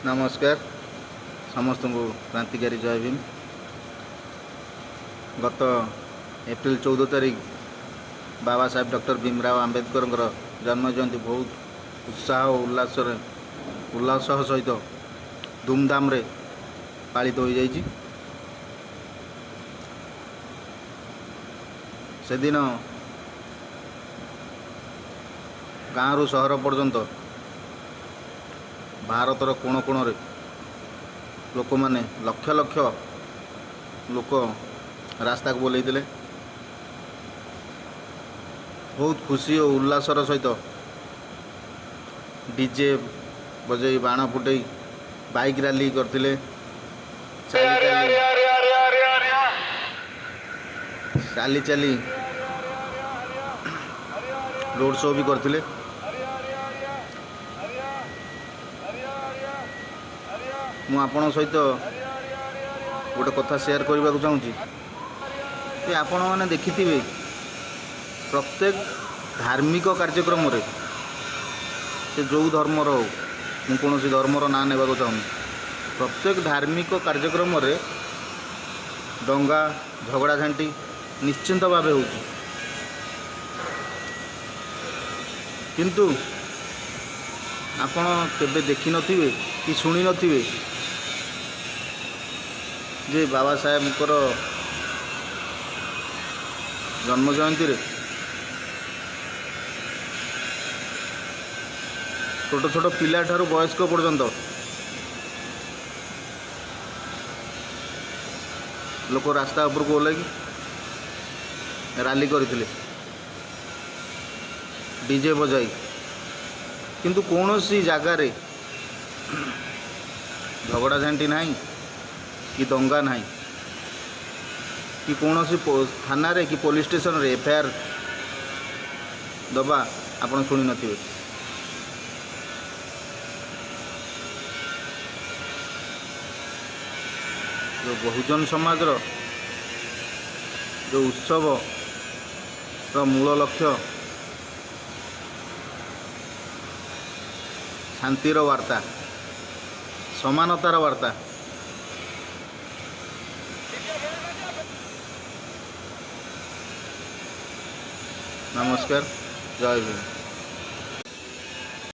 ନମସ୍କାର ସମସ୍ତଙ୍କୁ, କ୍ରାନ୍ତିକାରୀ ଜୟ ଭୀମ। ଗତ ଏପ୍ରିଲ 14 ତାରିଖ ବାବା ସାହେବ ଡକ୍ଟର ଭୀମରାଓ ଆମ୍ବେଦକରଙ୍କର ଜନ୍ମ ଜୟନ୍ତୀ ବହୁତ ଉତ୍ସାହ ଓ ଉଲ୍ଲାସ ସହିତ ଧୁମଧାମରେ ପାଳିତ ହୋଇଯାଇଛି। ସେଦିନ ଗାଁରୁ ସହର ପର୍ଯ୍ୟନ୍ତ ଭାରତର କୋଣ କୋଣରେ ଲୋକମାନେ, ଲକ୍ଷ ଲକ୍ଷ ଲୋକ ରାସ୍ତାକୁ ଓହ୍ଲେଇଥିଲେ। ବହୁତ ଖୁସି ଓ ଉଲ୍ଲାସର ସହିତ ଡିଜେ ବଜେଇ, ବାଣ ଫୁଟେଇ ବାଇକ୍ ରାଲି କରିଥିଲେ। ଚାଲି ଚାଲି ଚାଲି ଚାଲି ରୋଡ଼ ଶୋ ବି କରିଥିଲେ। ମୁଁ ଆପଣଙ୍କ ସହିତ ଗୋଟେ କଥା ସେୟାର କରିବାକୁ ଚାହୁଁଛି ଯେ ଆପଣମାନେ ଦେଖିଥିବେ, ପ୍ରତ୍ୟେକ ଧାର୍ମିକ କାର୍ଯ୍ୟକ୍ରମରେ, ସେ ଯେଉଁ ଧର୍ମର ହଉ, ମୁଁ କୌଣସି ଧର୍ମର ନାଁ ନେବାକୁ ଚାହୁଁନି, ପ୍ରତ୍ୟେକ ଧାର୍ମିକ କାର୍ଯ୍ୟକ୍ରମରେ ଦଙ୍ଗା, ଝଗଡ଼ାଝାଣ୍ଟି ନିଶ୍ଚିନ୍ତ ଭାବେ ହେଉଛି। କିନ୍ତୁ ଆପଣ କେବେ ଦେଖିନଥିବେ କି ଶୁଣିନଥିବେ ଯେ ବାବା ସାହେବଙ୍କର ଜନ୍ମ ଜୟନ୍ତୀରେ ଛୋଟ ଛୋଟ ପିଲାଠାରୁ ବୟସ୍କ ପର୍ଯ୍ୟନ୍ତ ଲୋକ ରାସ୍ତା ଉପରକୁ ଓହ୍ଲାଇକି ରାଲି କରିଥିଲେ ଡିଜେ ବଜାଇ। କିନ୍ତୁ କୌଣସି ଜାଗାରେ ଝଗଡ଼ାଝାଣ୍ଟି ନାହିଁ କି ଦଙ୍ଗା ନାହିଁ କି କୌଣସି ଥାନାରେ କି ପୋଲିସ ଷ୍ଟେସନରେ ଏଫଆଇଆର୍ ଦେବା ଆପଣ ଶୁଣିନଥିବେ। ଯେଉଁ ବହୁଜନ ସମାଜର ଯେଉଁ ଉତ୍ସବର ମୂଳ ଲକ୍ଷ୍ୟ ଶାନ୍ତିର ବାର୍ତ୍ତା, ସମାନତାର ବାର୍ତ୍ତା। ନମସ୍କାର, ଜୟ ଭୀମ।